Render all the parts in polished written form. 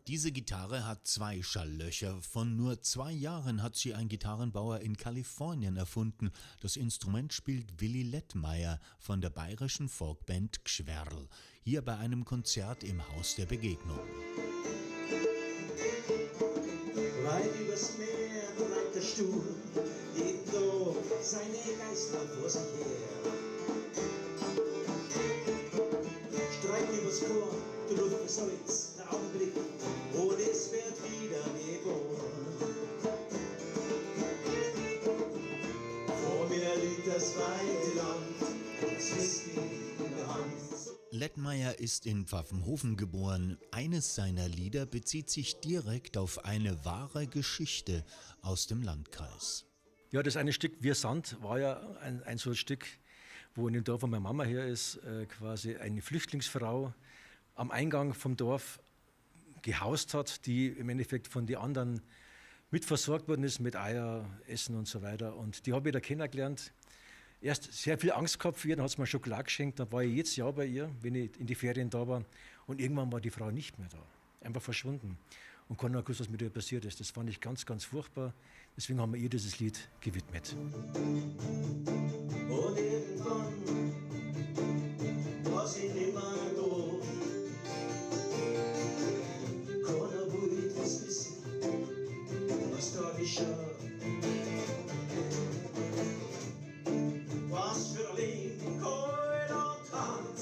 Diese Gitarre hat zwei Schalllöcher. Von nur 2 Jahren hat sie ein Gitarrenbauer in Kalifornien erfunden. Das Instrument spielt Willi Lettmeier von der bayerischen Folkband Gschwerl. Hier bei einem Konzert im Haus der Begegnung. Weit übers Meer treibt der Sturm jeden Tag seine Geister vor sich her. Streicht übers Korn, die Luft versalzt, der Augenblick, und es wird wieder geboren. Vor mir liegt das weite Land, das Whisky in der Hand. Lettmeier ist in Pfaffenhofen geboren. Eines seiner Lieder bezieht sich direkt auf eine wahre Geschichte aus dem Landkreis. Ja, das eine Stück Wir Sand war ja ein so ein Stück, wo in dem Dorf, wo meine Mama her ist, quasi eine Flüchtlingsfrau am Eingang vom Dorf gehaust hat, die im Endeffekt von den anderen mitversorgt worden ist mit Eier, Essen und so weiter. Und die habe ich da kennengelernt. Erst sehr viel Angst gehabt für ihr, dann hat sie mir Schokolade geschenkt, dann war ich jedes Jahr bei ihr, wenn ich in die Ferien da war. Und irgendwann war die Frau nicht mehr da, einfach verschwunden. Und keiner hat gewusst, was mit ihr passiert ist. Das fand ich ganz, ganz furchtbar. Deswegen haben wir ihr dieses Lied gewidmet. Und irgendwann war sie nimmer da. Keiner wollte was wissen, was da geschah. Was für ein Leben keiner tat.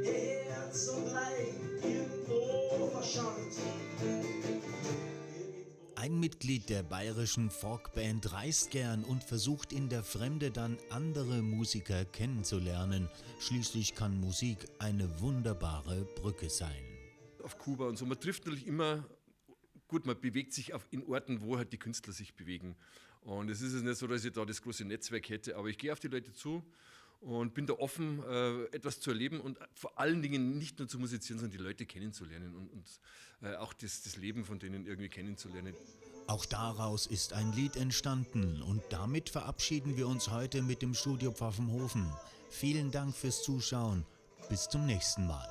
Ihr Herz und Leib irgendwo verscharrt. Ein Mitglied der bayerischen Folkband reist gern und versucht in der Fremde dann andere Musiker kennenzulernen. Schließlich kann Musik eine wunderbare Brücke sein. Auf Kuba und so, man trifft natürlich immer, gut, man bewegt sich in Orten, wo halt die Künstler sich bewegen. Und es ist nicht so, dass ich da das große Netzwerk hätte, aber ich gehe auf die Leute zu und bin da offen, etwas zu erleben und vor allen Dingen nicht nur zu musizieren, sondern die Leute kennenzulernen und auch das Leben von denen irgendwie kennenzulernen. Auch daraus ist ein Lied entstanden und damit verabschieden wir uns heute mit dem Studio Pfaffenhofen. Vielen Dank fürs Zuschauen. Bis zum nächsten Mal.